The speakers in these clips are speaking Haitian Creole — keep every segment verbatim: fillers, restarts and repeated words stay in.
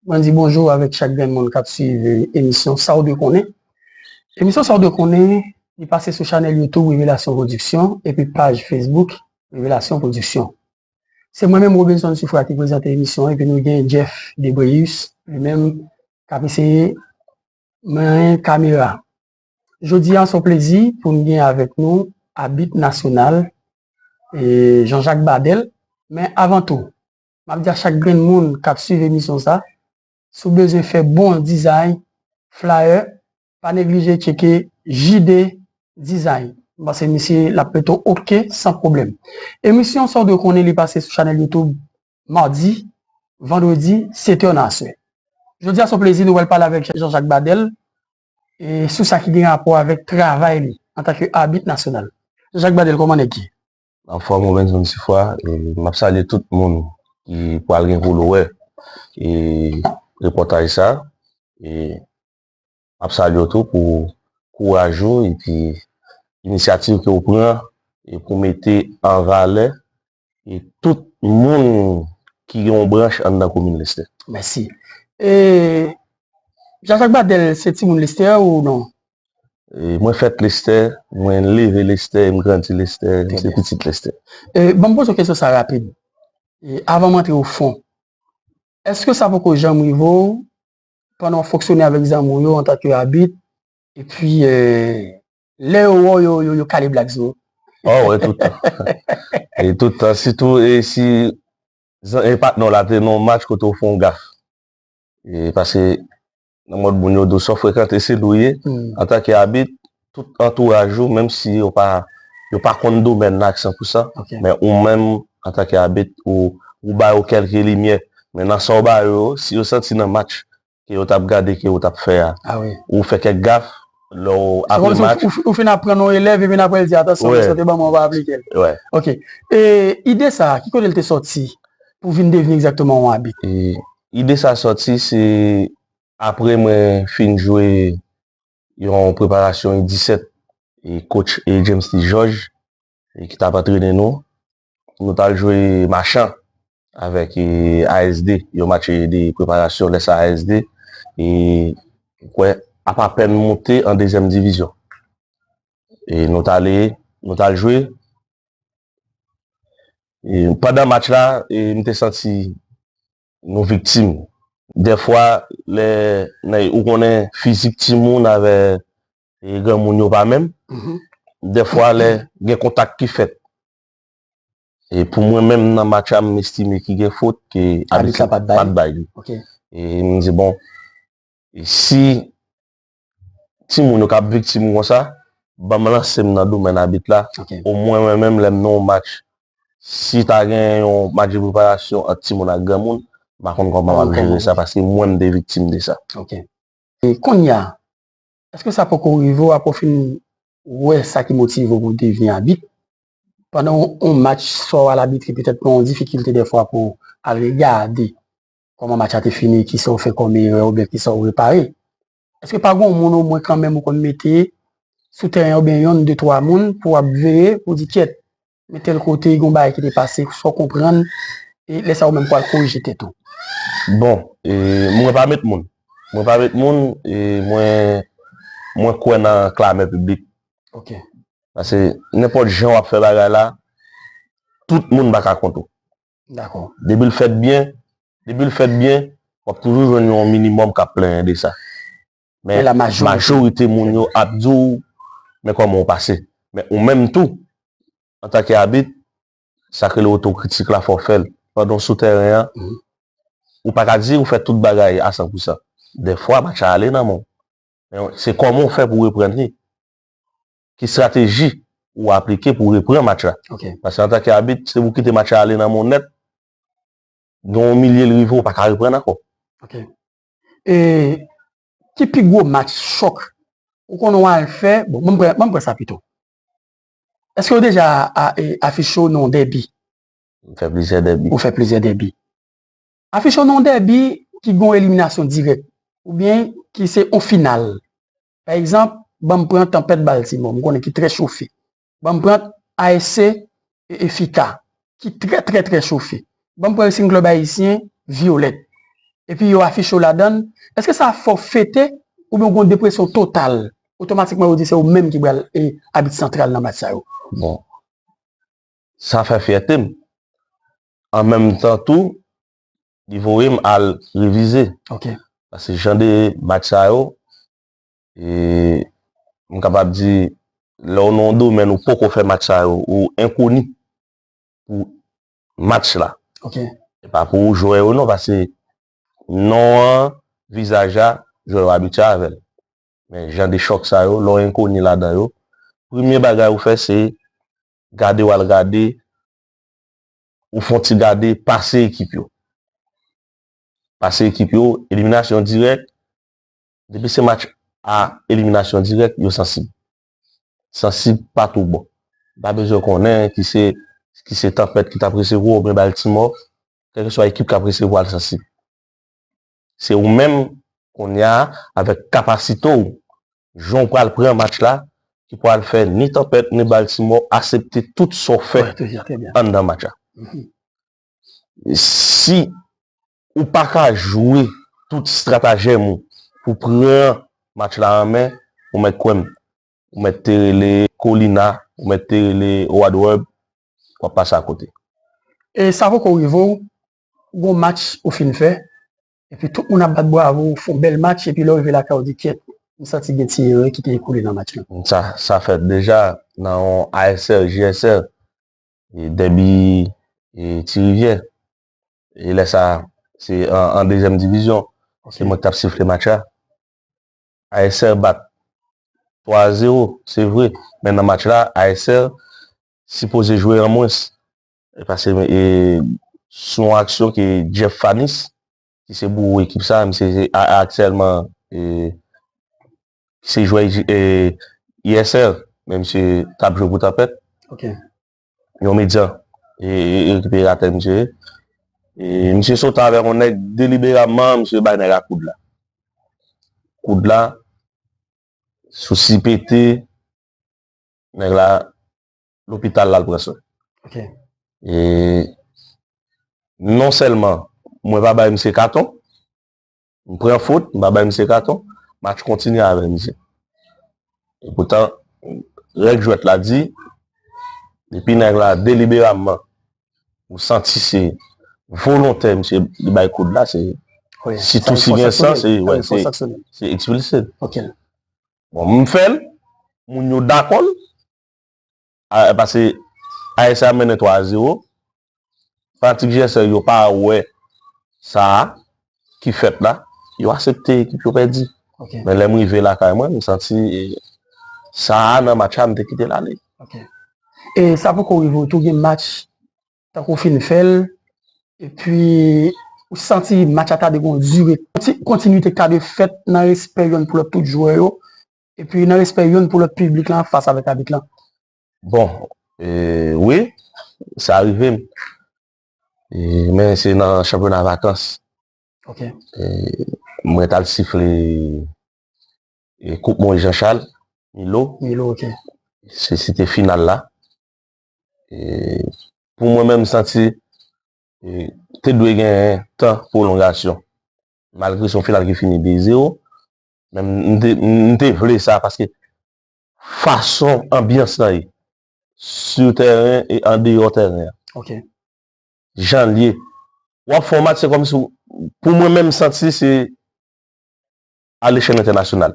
Mwen di bonjou avèk chak grenn moun k ap swiv emisyon Sa w dwe konnen. Emisyon Sa w dwe konnen, li pase sou chanèl YouTube Revelasyon Production epi paj Facebook Revelasyon Production. Se mwen menm, Robinson Soufra, ki prezante emisyon an, epi nou gen Jeff Debreus, li menm, k ap eseye manyen kamera. Jodi a, se yon plezi pou n gen avèk nou abit nasyonal, e, Jean-Jacques Badel. Men avan tou, m ap di a chak grenn moun k ap swiv emisyon sa, si w bezwen fè bon dizay, flyer, pa neglije tcheke J D Design. M panse misye l ap mete w oke san pwoblèm. Emisyon Sa w dwe konnen, li pase sou chanèl YouTube madi, vandredi, sèt è nan aswè. Jodi a, se yon plezi, nou pral pale avèk Jean-Jacques Badel, e sou sa ki gen rapò avèk travay li antanke abit nasyonal. Jean-Jacques Badel, kòman nèg ye? Anfòm, Robinson Soufra, e m ap salye tout moun ki pral gen pou l wè, e, repòtaj sa, e m ap salye w tou pou kouraj ou epi inisyativ ke w pran, e pou mete an valè, e tout moun ki gen yon branch anndan komin Lestè. Mèsi. E Jean-Jacques Badel, se timoun Lestè ou non? E mwen fèt Lestè, mwen leve Lestè, e m grandi Lestè, m se pitit Lestè. E ban m poze w kesyon sa rapid. E avan m antre o fon, èske sa poko janm rive w pandan w fonksyone avèk zanmi w yo antanke abit, epi, e, lè yo wè w, yo, yo, yo kale blag sou ou? Oh, wi, tout tan. E tout tan, sitou, e si zan-, e patnè w la te nan yon match kote w fè yon gaf. E paske nan mòd moun yo di w sa w frekante, se li w ye. Antanke abit, tout antouraj ou, menm si yo pa, yo pa konn domèn nan ak san pou san, men ou menm, antanke abit, ou, ou ba yo kèlke limyè. Men nan sa w ba yo, si yo santi nan match ke yo t ap gade, ke yo t ap fè a, ou fè kèk gaf, lè w apre match. Ou, ou fin aprann yon elèv, epi apre l di, "Atansyon, mesye, te ban mwen, w pa aplike l." Ok. E ide sa, ki kote l te sòti pou vin devni egzakteman yon abit? E ide sa sòti, se apre mwen fin jwe yon preparasyon U disèt, e coach, e James Lee Georges, e ki t ap antrene nou. Nou t al jwe Machan avèk, e, A S D, yon match, e, de preparasyon, lè sa A S D, e, kwè, ap apèn monte an dezyèm divizyon. E nou t ale, nou t al jwe. E pandan match la, e, m te santi nou viktim. Dèfwa, lè, lè ou konnen fizik timoun avè, e, granmoun yo pa menm. Dèfwa, lè gen kontak ki fèt, e pou mwen menm nan match la, m estime ki gen fot ke abit la pa t bay li. E m di, bon, e si timoun yo k ap viktim konsa, ban m lanse m nan domèn abit la. Omwen mwen menm, lè m nan yon match, si ta gen yon match de preparasyon ant timoun ak granmoun, m pa konn kòman m ap jere sa, paske mwen, m te viktim de sa. E kounye a, èske sa poko rive w apre w fin wè sa ki motive w pou w te vin abit? Pandan yon, yon match, swa w al abitre, petèt pran yon difikilte dèfwa pou w al regade kòman match la te fini, kisa w fè kòm erè oubyen kisa w repare. Èske pa gen yon moun omwen kanmenm ou konn mete sou tèren oubyen yonn, de, twa moun pou w ap veye, pou w di, "Kyèt, men tèl kote, gen yon bagay ki te pase, sa w konprann," e lè sa a ou menm pou w al korije tèt ou? Bon, e, mwen pa met moun. Mwen pa met moun, e mwen, mwen kwè nan klamè piblik. Paske nenpòt jan w ap fè bagay la, tout moun pa ka kont ou. Depi l fèt byen, depi l fèt byen, w ap toujou jwenn yon minimòm k ap plenyen de sa. Men majorite moun yo ap di w, "Men kòman w pase?" Men ou menm tou, antanke abit, sa k rele otokritik la, fò w fè l. Pandan w sou tèren an, ou pa ka di ou fè tout bagay a san pou san. Dèfwa, match la ale nan men w. Men se kòman w fè pou w reprann li. Ki estrateji ou aplike pou w reprann match la? Paske antanke abit, se pou w kite match la ale nan men w nèt, gen yon milye l rive, ou pa ka reprann ankò. E ki pi gwo match chòk ou konnen w al fè? Bon, ban m pran, ban m pran sa pito. Èske w deja a, e, afiche w nan yon dèbi? M fè plizyè dèbi. Ou fè plizyè dèbi. Afiche w nan yon dèbi ki gen yon eliminasyon dirèk, oubyen ki se yon final. Pa egzanp, ban m pran Tanpèt Baltimò, m konnen ki trè chofe. Ban m pran A S C e, e Fika, ki trè, trè, trè chofe. Ban m pran Racing Club Ayisyen, Vyolèt. epi yo afiche w ladan l, èske sa fè w fete oubyen w gen yon depresyon total? Otomatikman, yo di se ou menm ki pral e abit santral nan match sa yo. Bon, sa fè fyète m. An menm tan tou, li voye m al revize. Ok. Paske jan de match sa yo, e, m kapab di, lè w nan yon domèn ou poko fè match sa yo, ou enkoni pou match la. Ok. E pa pou jwè yo non, paske non an, vizaj la, jwè yo abitye avè l. Men jan de chòk sa yo, lè w enkoni ladan yo, premye bagay ou fè se gade, w al gade, ou fè yon ti gade, pase ekip yo. Pase ekip yo, eliminasyon dirèk, depi se match a eliminasyon dirèk, yo sansib. Sansib pa tou bon. Pa bezwen konnen ki se, ki se Tanpèt ki t ap resevwa w oubyen Baltimore, kèlkeswa ekip k ap resevwa l sansib. Se ou menm, kounye a, avèk kapasite w, jan w pral pran match la, ki pral fè ni Tanpèt ni Baltimore aksepte tout sa w fè Ouais, très bien. Anndan match la. Mhm. Si ou pa ka jwe tout estratejèm ou pou pran match la an men, ou mèt kwè m, ou mèt te rele Colina, ou mèt te rele Howard Webb, w ap pase akote. E sa poko rive w, gon match ou fin fè, epi tout moun ap bat bravo, ou fè yon bèl match, epi lè w rive lakay ou di kyèt, m santi gen ti erè ki te koule nan match lan. Sa, sa fèt deja nan yon A S R, J S R, e dèbi e Ti Rivyè. E lè sa, se an, an dezyèm divizyon. Se mwen ki t ap sifle match la. A S R bat twa a zewo, se vre. Men nan match la, A S R sipoze jwe an mwens. E paske e, sou yon aksyon ke Jeff Fanis, ki se bouro ekip sa, misye se a- aktyèlman e, se jwè e, I S R, men misye t ap jwe pou Tanpèt. Ok. Yon medyan e, e, e rekiperatè misye ye. E misye sote avèk yon nèg delibereman, misye bay nèg la koud la. Koud la, sousi pete, nèg la lopital l al pran swen. Ok. E non sèlman mwen pa bay misye katon, m pran fot, m pa bay misye katon, match kontinye avè misye. E poutan, règ jwèt la di, depi nèg la delibereman, ou santi se volontè misye li bay koud la, se Wi, sitou si gen san, se wè, se se ekspilse. Ok. Bon, m fè l, moun yo dakò l, a- paske A S A mennen twa a zewo, fanatik J S L yo pa wè sa a ki fèt la, yo aksepte ekip yo pèdi. Ok. Men lè m rive lakay mwen, m santi e, sa a nan match la, m te kite l ale. Ok. E sa poko rive w tou gen match, tankou w fin fè l, epi ou santi match la ta dwe gon dire, konti- kontinite ki ta dwe fèt nan respè yonn pou lòt tout jwè yo, epi nan respè yonn pou lòt piblik lan fas avèk abit lan. Bon, e, wi, sa rive m. E, men se nan chanpyona vakans. Ok. E, mwen t al sifle e, Koup Moïse Jean Charles, Milo. Milo, ok. Se, se te final la. E, pou mwen menm, m santi e, te dwe gen tan pwolongasyon. Malgre se yon final ki fini de zewo, men m te, m te vle sa paske fason anbyans lan ye, sou tèren e andeyò tèren an, Ok. jan l ye, w ap fè yon match, se kòmsi w- pou mwen menm, m santi se alechèl entènasyonal.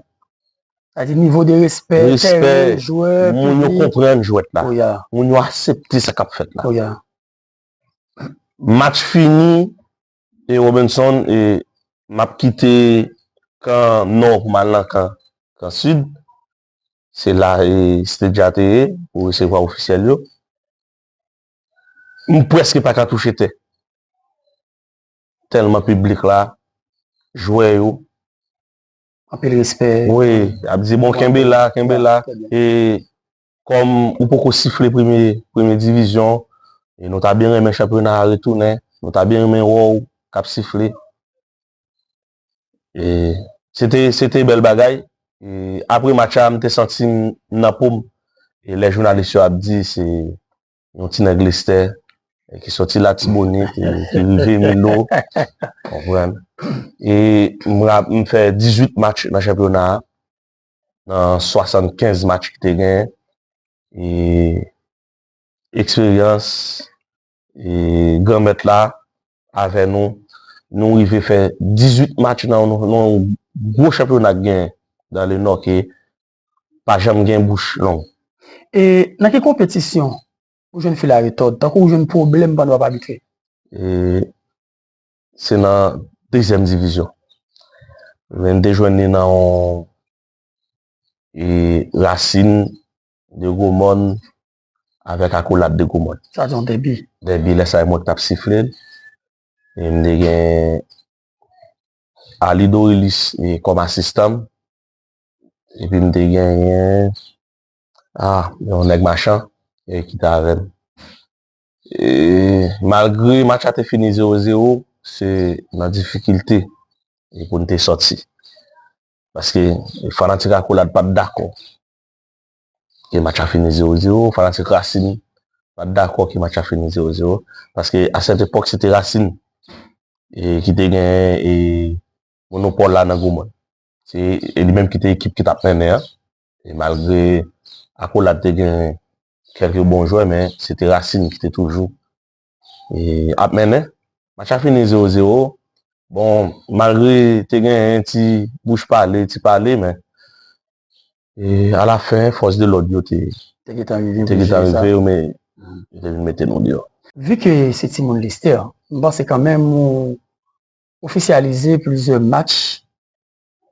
Sa di nivo de respè, Respè, tèren, jwè, moun yo piblik. Konprann jwèt la. Oya, Moun yo aksepte sa k ap fèt la. Oya. Match fini, e Robinson, e m ap kite kan nò pou m al nan kan, kan sid. Se la e Stedja te ye pou resevwa ofisyèl yo. M prèske pa ka touche tè. Tèlman piblik la, jwè yo, Anpil respè. wi, ap di, bon, kenbe la, kenbe la. Très bien. E kòm ou poko sifle premye, premye divizyon, e nou ta byen renmen chanpyona a retounen, nou ta byen renmen wè w k ap sifle. E se te, se te bèl bagay. E apre match la, m te santi m nan po m. E lè jounalis yo ap di se yon ti nèg Lestè, ki sòti Latibonit, ki, ki rive Milo, konprann. E m ra-, m fè dizuit match nan chanpyona a, nan swasannkenz match ki te genyen. E eksperyans, e Granmèt la avè nou, nou rive fè dizuit match nan yon, nan yon gwo chanpyona k genyen dans le Nord ke pa janm gen bouch long. E nan ki konpetisyon ou jwenn fil a retòd, tankou ou jwenn pwoblèm pandan w ap abitre? E se nan dezyèm divizyon. Men m te jwenn li nan yon, e, Rasin de Gwomòn avèk Akolad de Gwomòn. Sa se yon dèbi. Dèbi, lè sa e mwen k t ap sifle l. E m te gen Ali Dorilis, e, kòm asistan m. Epi m te genyen, ah, yon nèg Machan, e, ki te avè m. E malgre match la te fini zewo zewo, se nan difikilte, e, pou n te sòti. Paske fanatik Akolad pa t dakò ke match la fini zewo zewo, fanatik Rasin pa t dakò ke match la fini zewo zewo, paske à cette époque, se te Rasin, e, ki te gen, e, monopòl la nan Gwomòn. Se, e li menm ki te ekip ki t ap mennen an. E malgre Akolad te gen kèlke bon jwè, men se te Rasin ki te toujou, e, ap mennen. Match la fini zewo zewo. Bon, malgre te gen ti bouch pale, ti pale, men, e, alafen, fòs de lòd yo te, Te gentan rive te pou gentan jere sa. Rive, men yo te vin mete nou deyò. Vi ke se timoun Lestè, m panse kanmenm ou ofisyalize plizyè match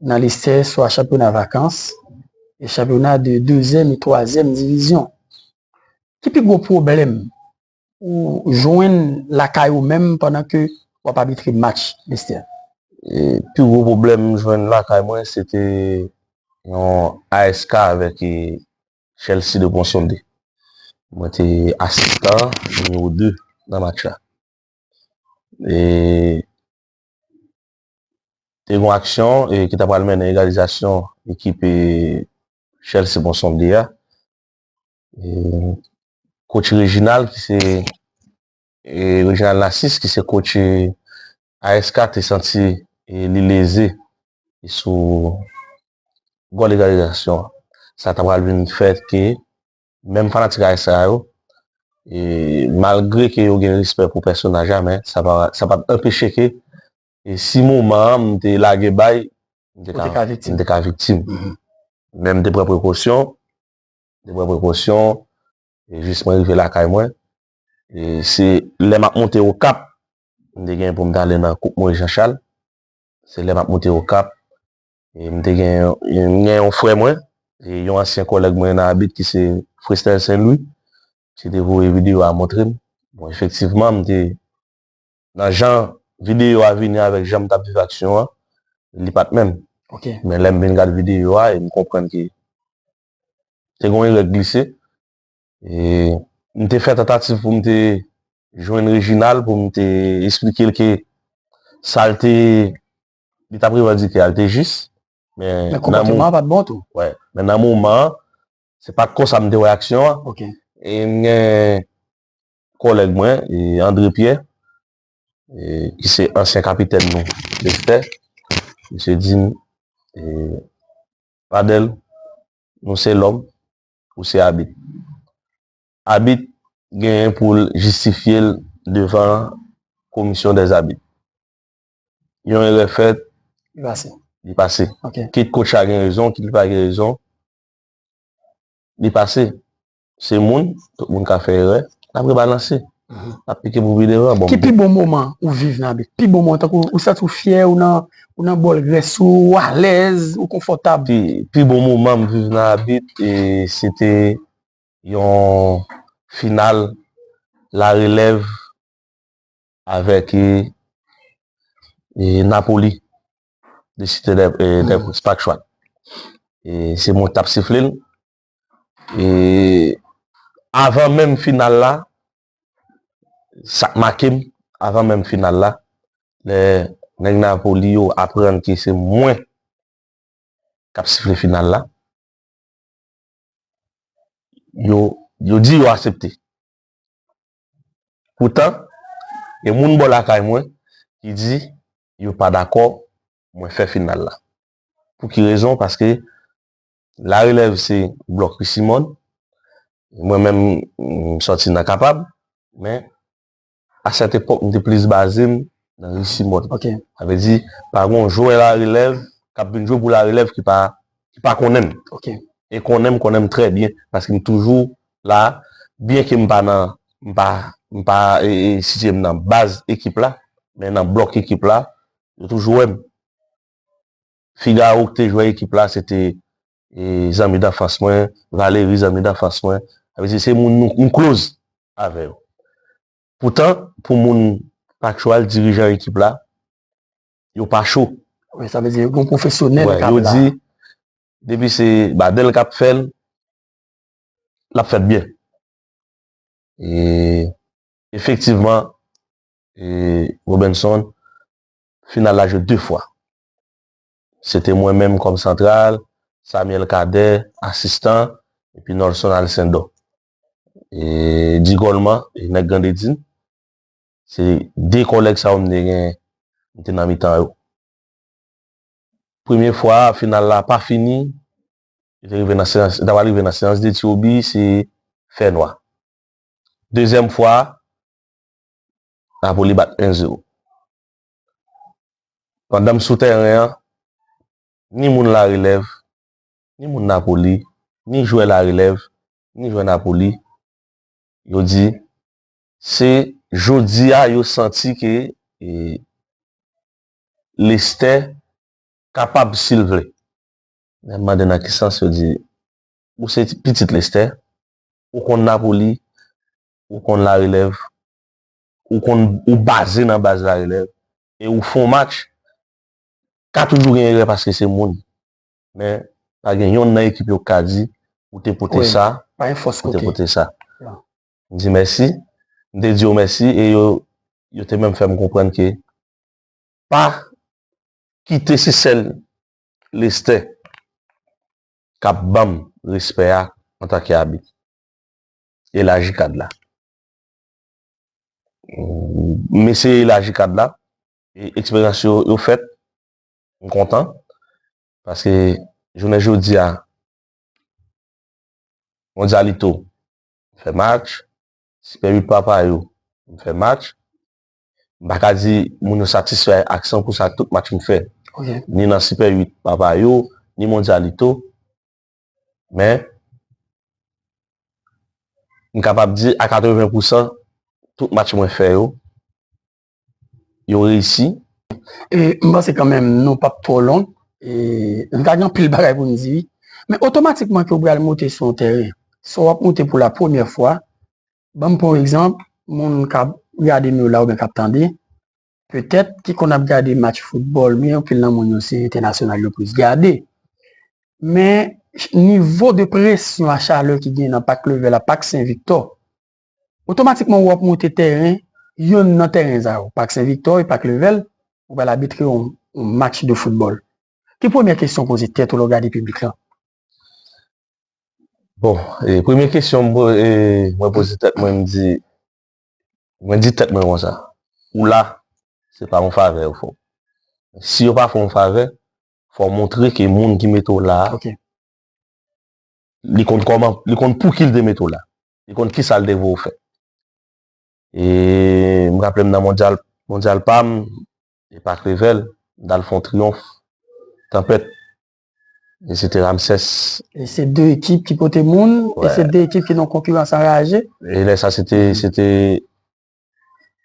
nan Lestè, swa chanpyona vakans e chanpyona de dezyèm e twazyèm divizyon. Ki pi gwo pwoblèm ou jwenn lakay ou menm pandan ke w ap abitre match Lestè? E pi gwo pwoblèm m jwenn lakay mwen, se te yon A S K avèk, e, Chelsea de Pont Sondé. Mwen te asistan nimewo de nan match la. E te gen yon aksyon, e, ki ta pral mennen egalizasyon ekip, e, Chelsea Pont Sondé a. E, coach Reginald, ki se, e, Reginald Narcisse, ki se coach, e, A S K, te santi, e, li leze, e, sou gòl egalizasyon an. Sa ta pral vin fè ke menm fanatik A S K yo, e, malgre ke yo gen respè pou pèsonaj la, men sa pa, sa pa t anpeche ke, e, si moman an m te lage bay, m te Ou te ka, ka viktim. M te ka viktim. Mhm. Men m te pran prekosyon, m te pran prekosyon, e jis mwen rive lakay mwen. E se lè m ap monte Okap, m te gen pou m t ale nan Koup Moïse Jean Charles. Se lè m ap monte Okap, e m te gen, m gen yon frè mwen, e yon ansyen kòlèg mwen nan abit ki se Fresnel Saint Louis, ki te voye videyo a montre m. Bon, efektivman, m te, nan jan videyo a vini avèk jan m t ap viv aksyon an, li pa t menm. Ok. Men lè m vin gad videyo a, e m konprann ke te gen yon erè k glise. E m te fè tantativ pou m te jwenn Reginald, pou m te esplike l ke sa l te, li t ap revandike a, l te jis. Men Men konpòtman an pa t bon tou. Wè, men nan moman an, se pa t konsa m te wè aksyon an. Ok. E m gen kòlèg mwen, e André Pierre, e, ki se ansyen kapitèn nou, Lestè, misye di m, e, Padel, nou se lòm, ou se abit. Abit genyen pou l jistifye l devan komisyon dè zabit. Yon erè fèt, Li pase. Li pase. Ok. Kit coach la gen rezon, kit li pa gen rezon, li pase. Se moun, tout moun ka fè erè, n ap rebalanse. Mhm. N ap pike pou pi devan. Bon, Ki pi bon moman ou viv nan abit? Pi bon moman, tankou ou santi w fyè, ou nan, ou nan bòl grès ou, ou alèz, ou konfòtab? Pi, pi bon moman m viv nan abit, e, se te yon final larelèv avèk, e, e, Napoli de Cité des, e, des Princes, Parc Chouat. E se mwen k t ap sifle l. E avan menm final la, sa k make m, avan menm final la, lè nèg Napoli yo aprann ke se mwen k ap sifle final la, yo, yo di yo aksepte. Poutan, gen moun bò lakay mwen ki di yo pa dakò mwen fè final la. Pou ki rezon? Paske Larelèv se blòk Risimòn. Mwen menm, m sòti nan Kapab, men a sèt epòk, m te plis baze m nan Risimòn. Ok. Sa vle di, pa gen yon jwè Larelèv k ap vin jwe pou Larelèv ki pa, ki pa konnen m. Ok. E konnen m, konnen m trè byen, paske m toujou la, byen ke m pa nan, m pa, m pa e, e, sitiye m nan baz ekip la, men nan blòk ekip la, yo toujou wè m. Figaro ki te jwè ekip la, se te e, zanmi danfans mwen, Valéry zanmi danfans mwen. Sa vle di se moun nou, nou close avè yo. Poutan, pou moun Pacquiao al dirijan ekip la, yo pa cho. Wi, sa vle di yon pwofesyonèl k ap la. Yo di, depi se Badel k ap fè l, l ap fèt byen. E efektivman, e Robenson, final la jwe de fwa. Se te mwen menm kòm santral, Samuel Cadet, asistan, epi Nolson Alcindor. E Di Goleman, e nèg Grande Dune, se de kòlèg sa yo m te gen, m te nan mitan yo. Premye fwa a, final la pa fini, li te rive nan seyans, li ta pral rive nan seyans de tir au but, se fè nwa. Dezyèm fwa a, Napoli bat en zewo. Pandan m sou tèren an, ni moun Larelèv, ni moun Napoli, ni jwè Larelèv, ni jwè Napoli, yo di, se jodi a yo santi ke e, Lestè kapab si l vle. Lè m mande nan ki sans, yo di, ou se pitit Lestè, ou konn Napoli, ou konn Larelèv, ou konn, ou baze nan baz Larelèv, e ou fè yon match, ka toujou gen erè paske se moun. Men, pa gen yonn nan ekip yo k ka di, ou te pote Wi, sa, pa gen fòs ou te kote. pote sa. Wi. M di mèsi, m te di yo mèsi, e yo, yo te menm fè m konprann ke pa kite si sèl Lestè k ap ban m respè a antanke abit. Elaji kad la. M eseye elaji kad la, e eksperyans yo, yo fèt, m kontan, paske jounen jodi a, Mondialito, m fè match, Super uit Papayo, m fè match, m pa ka di moun yo satisfè ak san pou san ak tout match m fè, Ok. ni nan Super uit Papayo, ni Mondialito, men m kapab di a katreven pou san, tout match mwen fè yo, yo reyisi. E m panse kanmenm nou p ap twò long. E nou ka gen anpil bagay pou n di. Men otomatikman ke w pral moute sou yon tèren, si w ap moute pou la premyè fwa, ban m pran yon egzanp, moun k ap gade nou la oubyen k ap tande, petèt ki konn ap gade match foutbòl, men anpil nan moun yo se entènasyonal yo plis gade. Men nivo de presyon a chalè ki gen nan Pak Levèl a Pak Sen Viktò, otomatikman w ap moute tèren, yonn nan tèren sa yo, Pak Sen Viktò e Pak Levèl, ou pral abitre yon, yon match de foutbòl. Ki premyè kesyon w poze tèt ou lè w gade piblik lan? Bon, e, premye kesyon m po- e, mwen poze tèt mwen, m di, mwen di tèt mwen konsa, ou la, se pa yon favè yo fè w. Si yo pa fè w yon favè, fò w montre ke moun ki mete w la a, Ok. li konn kòman, li konn pou ki l te mete w la. Li konn ki sa l te voye w fè. E m raple m nan mondyal, mondyal pa m, e Pak Levèl, m t al fè yon triyonf, Tanpèt. E se te Ramsès. E se de ekip ki pote moun, e Wè. Se de ekip ki nan konkirans anraje. E lè sa, se te, se te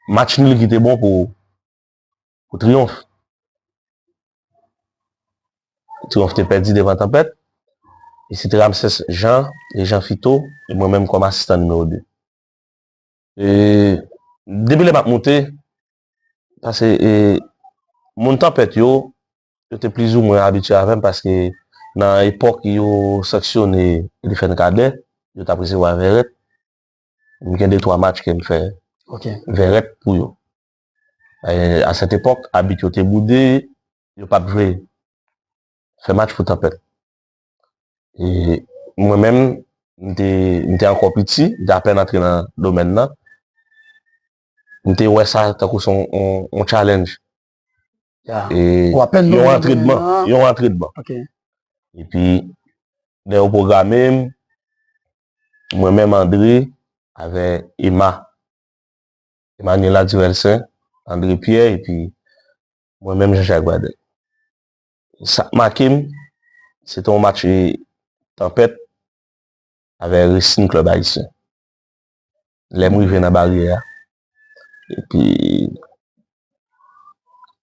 match nil ki te bon pou, pou Triyonf. Triyonf te pèdi devan Tanpèt. E se te Ramsès Jean e Jean Fito, e mwen menm kòm asistan nimewo de. E depi lè m ap moute, paske e, moun Tanpèt yo, yo te plizoumwen abitye avè m, paske nan epòk yo sanksyone Elifen Kadè, yo t ap resevwa vèrèt. M gen de twa match ke m fè Ok. vèrèt pou yo. E, a sèt epòk, abit yo te boude, yo p ap vle fè match pou Tanpèt. E mwen menm, m te, m te ankò piti, m te apèn antre nan domèn nan. M te wè sa tankou se yon, yon, yon challenge. E yon antrenman, yon antrenman. Epi, lè yo pwograme m, mwen menm André, avè Emma, Emmanuela Duvelsaint, André Pierre, epi mwen menm Jean-Jacques Badel. Sa k make m, se te yon match tanpèt avè Racing Club Haïtien. Lè m rive nan baryè a, epi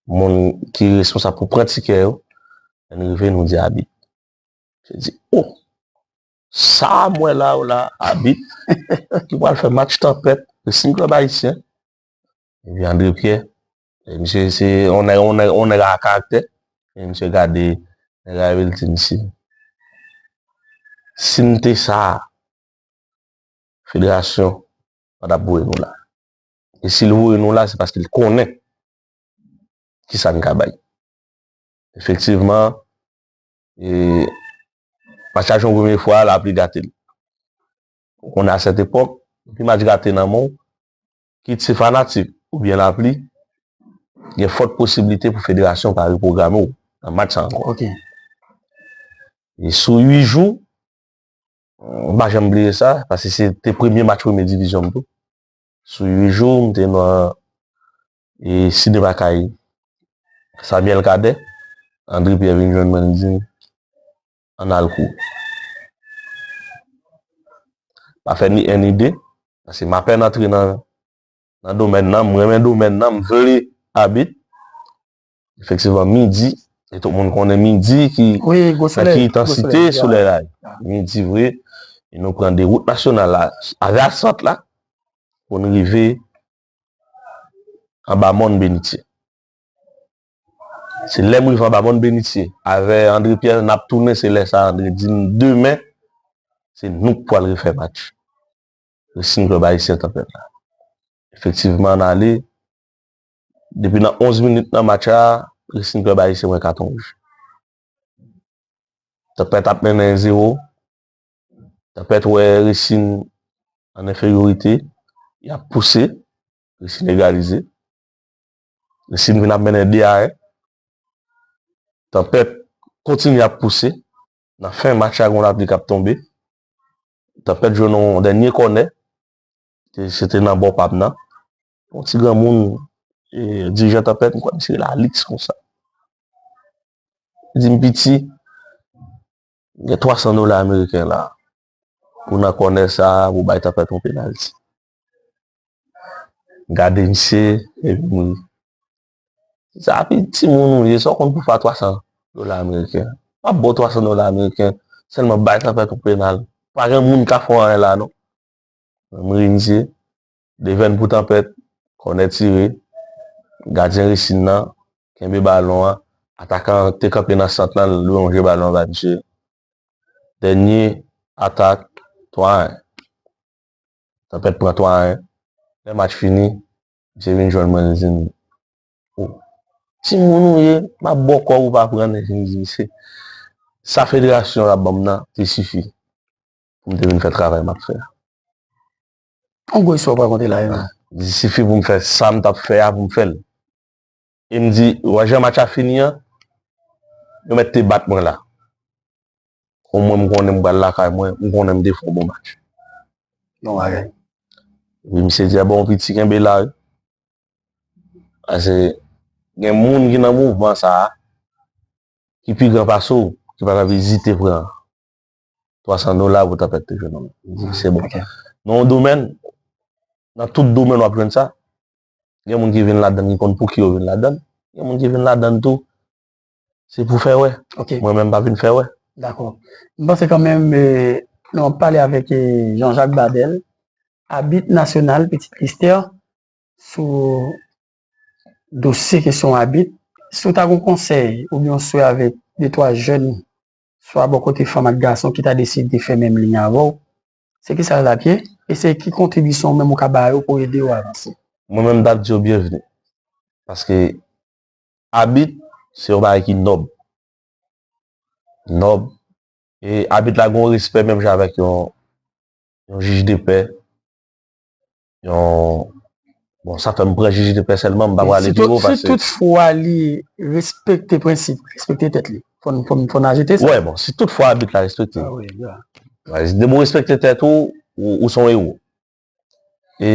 moun ki responsab pou pran tikè yo, lè n rive, nou di abit. Yo di, oh, sa m wè la, w la, abit, ki pral fè match tanpèt, Racing Club Haïtien. Epi André Pierre, e misye se yon nèg, yon nèg, yon nèg a karaktè. E misye gade nèg la, epi l di misye, si m te sa, federasyon pa t ap voye nou la. E si l voye nou la, se paske l konnen kisa n ka bay. Efektivman, e, match la jwe yon premye fwa, lapli gate l. Ou konnen a sèt epòk, depi match gate nan men w, kit se fanatik oubyen lapli, gen fòt posiblite pou federasyon pa repwograme w nan match sa ankò. E sou uit jou, m pa janm bliye sa, paske se te premye match premye divizyon m tou. Sou uit jou, m te nan, e, sinema kay Samuel Cadet, André Pierre vin jwenn mwen, li di m, ann al kou. Pa fè ni en ni de, paske m apèn antre nan, nan domèn nan, m renmen domèn nan, m vle abit. Efektivman, midi, e tout moun konnen midi ki, nan ki entansite solèy la ye. Midi vre, e nou pran de wout nasyonal la, avè asfalt la, pou n rive anba mòn Benitye. Se lè m rive anba mòn Benitye, avè André Pierre, n ap tounen, se lè sa André di m, demen, se nou k pral refè match. Racing Club Haïtien tanpèt la. Efektivman, n ale. Depi nan onz minit nan match la, Racing Club Haïtien pran katon wouj. Tanpèt ap mennen en zewo. Tanpèt wè Racing an enferiyorite. Y ap pouse. Racing egalize. Racing vin ap mennen de a en. Tanpèt kontinye ap pouse. Nan fen match la, gen yon lapli k ap tonbe. Tanpèt jwenn yon dènye kònè. Se, se te nan bò pa m nan. Yon ti granmoun, e, dirijan Tanpèt, m kwè misye rele Alix konsa. Li di m, piti, gen twa san dola ameriken la. Pou nan kònè sa, pou bay Tanpèt yon penalti. M gade misye, epi m ri. Sa pi timoun ou ye, sa w konn pou fè a twa san dola ameriken. M ap ba w twa san dola ameriken, sèlman bay Tanpèt yon penal. Pa gen moun ka fè w anyen la, non. M ri misye. Devèn pou Tanpèt, kònè tire, gadyen Racing nan kenbe balon an, atakan an te kanpe nan sant lan, l lonje balon an bay misye. Dènye atak, twa a en. Tanpèt pran twa a en. Lè match fini, misye vin jwenn mwen, li di m, oh, timoun ou ye, m ap ba w kòb ou pa pran, li di misye. Sa federasyon an ap ban m nan, te sifi pou m te vin fè travay m ap fè a. Yon gwo istwa w rakonte la, Eva. Li sifi pou m fè sa m t ap fè a, pou m fè l. E m di, wè jan match la fini an, yo mèt te bat mwen la. Omwen m konnen m pral lakay mwen, m konnen m te fè yon bon match. Bon bagay. Epi misye di, a bon, piti kenbe la, wi. Paske gen moun ki nan mouvman sa a, ki pi gran pase w, ki pa t ap ezite pran twa san dola pou Tanpèt te jwenn nan men. M di, se bon. Nan yon domèn, nan tout domèn w ap jwenn sa. Gen moun ki vin ladann, ki konn pou ki yo vin ladann. Gen moun ki vin ladann tou, se pou fè wè. Mwen menm, m pa vin fè wè. Dakò. M panse kanmenm, e, nou ap pale avèk, e, Jean-Jacques Badel, abit nasyonal, Petite Rivière, sou dosye kesyon abit. Si w ta gen yon konsèy oubyen yon swè avèk de twa jèn, swa bò kote fanm ak gason ki ta deside fè menm liy avè w, se kisa l ap ye? E se ki kontribisyon ou menm ou ka ba yo pou ede yo avanse? Mwen menm, m t ap di yo byenvni. Paske abit, se yon bagay ki nòb. Nòb. E abit la gen yon respè menm jan avèk yon, yon jij de pè, yon, Bon, sa fè m pran J J T pèsèlman, m pa prale pi wo paske. Si tout fwa li respekte prensip, respekte tèt li. Fò n, fò n, fò n ajoute sa. Wè, bon, si tout fwa abit la respekte. Ah wi, ya. Depi w respekte tèt ou, ou, ou se yon ewo. E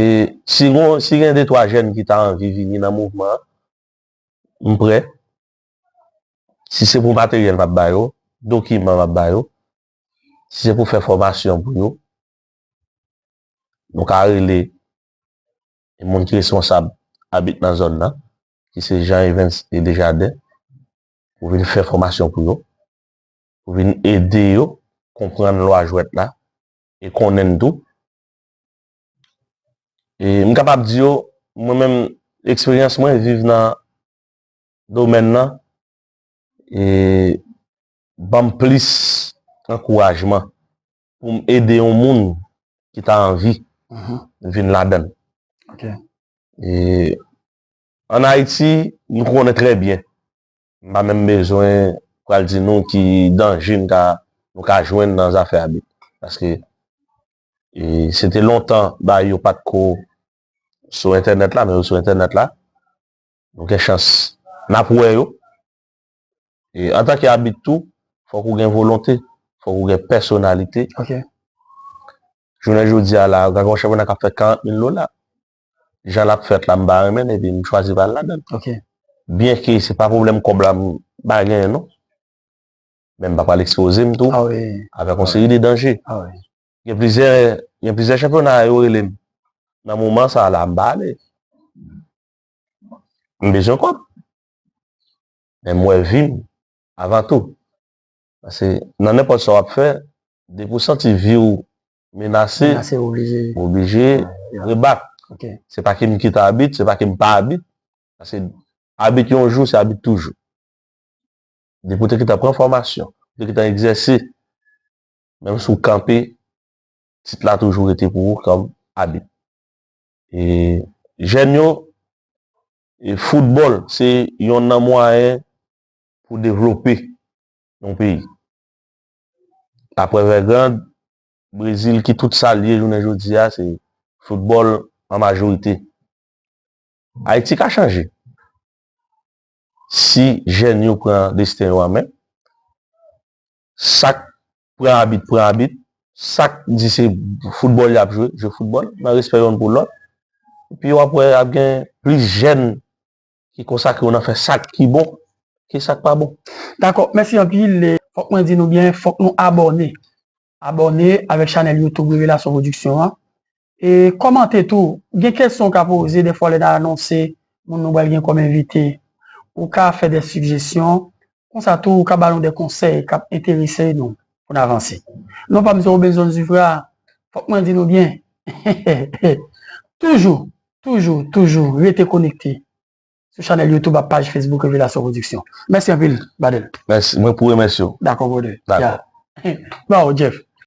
si gon, si gen de twa jèn ki ta anvi vini nan mouvman an, m prè. Si se pou materyèl m ap ba yo, dokiman m ap ba yo, si se pou fè fòmasyon pou yo, nou ka rele moun ki responsab abit nan zòn nan, ki se Jean Evens e Desjardins, pou vin fè fòmasyon pou yo, pou vin ede yo konprann lwa jwèt la e konnen l tou. E m kapab di yo, mwen menm, eksperyans mwen viv nan domèn nan, e ban m plis ankourajman pou m ede yon moun ki ta anvi vin ladan l. E ann Ayiti, nou konnen trè byen. M pa menm bezwen pral di nou ki danje n ka, nou ka jwenn nan zafè abit. Paske e, se te lontan bagay yo pa t ko sou entènèt la, men yo sou entènèt la. Nou gen chans n ap wè yo. E antanke abit tou, fòk ou gen volonte, fòk ou gen pèsonalite. Jounen jodi a la, ou ka gen yon chanpyona k ap fè karant mil dola. Jan l ap fèt la, m pa renmen l, epi m chwazi pa al ladan l. Byenke se pa pwoblèm kòb la m pa genyen non. Men m pa pral ekspoze m tou avèk yon seri de danje. Gen plizyè, gen plizyè chanpyona yo rele m. Nan moman sa a la, m pa ale. M bezwen kòb. Men m wè vi m avan tou. Paske nan nenpòt sa w ap fè, depi w santi vi w menase, ou oblije rebak. Se pa ke m kite abit, se pa ke m pa abit. Paske abit yon jou, se abit toujou. Depi w te gentan pran fòmasyon, w te gentan egzèse, menm si w kanpe, tit la toujou rete pou ou kòm abit. E jèn yo, e foutbòl se yonn nan mwayen pou devlope yon peyi. Aprè Evergrande, Brezil ki tout sa l ye jounen jodi a, se foutbòl an majorite. Ayiti ka chanje. Si jèn yo pran desten yo an men, sa k pran abit, pran abit, sa k di se foutbòl y ap jwe, jwe foutbòl, nan respè yonn pou lòt. Epi w ap wè ap gen plis jèn ki konsakre yo nan fè sa k ki bon, ke sa k pa bon. Dakò, mèsi anpil. E, fòk mwen di nou byen, fòk nou abòne. Abòne avèk chanèl YouTube Revelasyon Production an. E kòmante tou. Gen kesyon w ka poze, dèfwa lè n a anonse moun nou pral gen kòm envite. Ou ka fè de sijesyon. Konsa tou, ou ka ba nou de konsèy k ap enterese nou pou n avanse. Non pa m se Robinson Zufra, fòk mwen di nou byen. Toujou, toujou, toujou rete konekte sou chanèl YouTube ak paj Facebook Revelasyon Production. Mèsi anpil, Badel. Mèsi. Mwen pou remèsye w. Dakò, brother. Dakò. Bon, Jeff.